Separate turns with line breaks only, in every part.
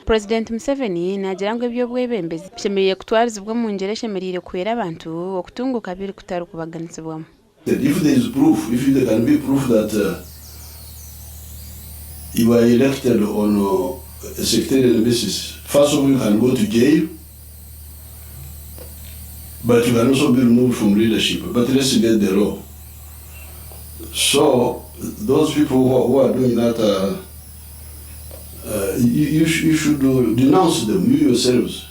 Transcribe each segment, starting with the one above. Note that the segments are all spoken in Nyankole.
Purezidenti Museveni naagira ngu eby'obwebembezi bishemereire kutwarizibwa omu ngyera eshemereire kuhwera abantu okutunguuka biri kutari kubaganisibwamu.
If there is proof, if there can be proof that you are elected on a sectarian basis, first of all you can go to jail but you can also be removed from leadership but let's get the law. So those people who are doing that you, you should denounce them, you yourselves.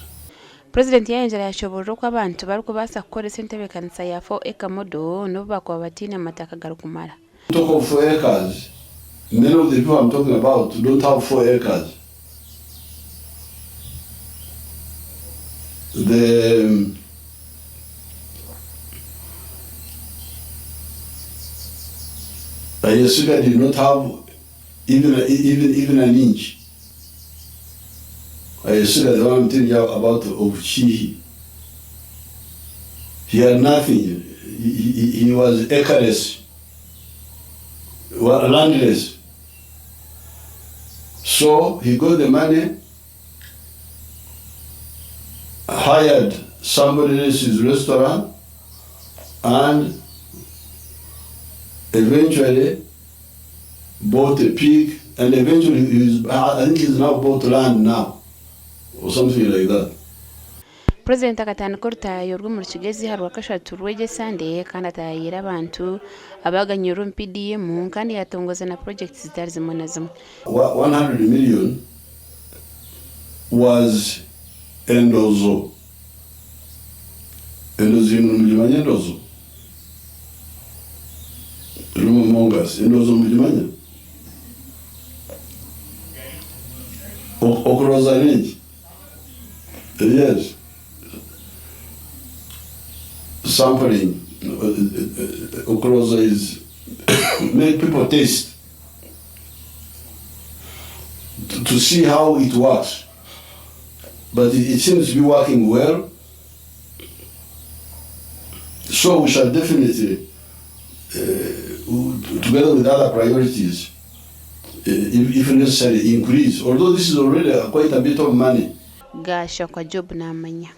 Purezidenti yayongyera yashoborora oku abantu barikubaasa kukoresa entebeekanisa ya Four Acre Model n'obu baakuba bataine mataka garikumara.
Talk of 4 acres, many of the people I'm talking about don't have 4 acres. The Ayesiga did not have even an inch. Ayesiga, the one I'm telling you about of Kihihi. He had nothing. He was acreless, landless. So he got the money, hired somebody else's restaurant, and eventually bought a pig, and eventually I think he's now bought land now, or something like that.
Purezidenti akatandika orutaayo rw'omuri Kigezi aha Rwakashatu rw'egi esande kandi ataayaayira abantu abaganyirwe omu PDM kandi yatongoza na purojekiti zitari zimwe na zimwe.
100 million was endozo. Endozo imwe mugimanya endozo? Rumo mongas, endozo mugimanya? Okuroza ninki? Yes. Sampling. Okuroza is make people taste to see how it works. But it seems to be working well. So we shall definitely, together with other priorities, if necessary, increase. Although this is already quite a bit of money.
Gashakwa Job naamanya.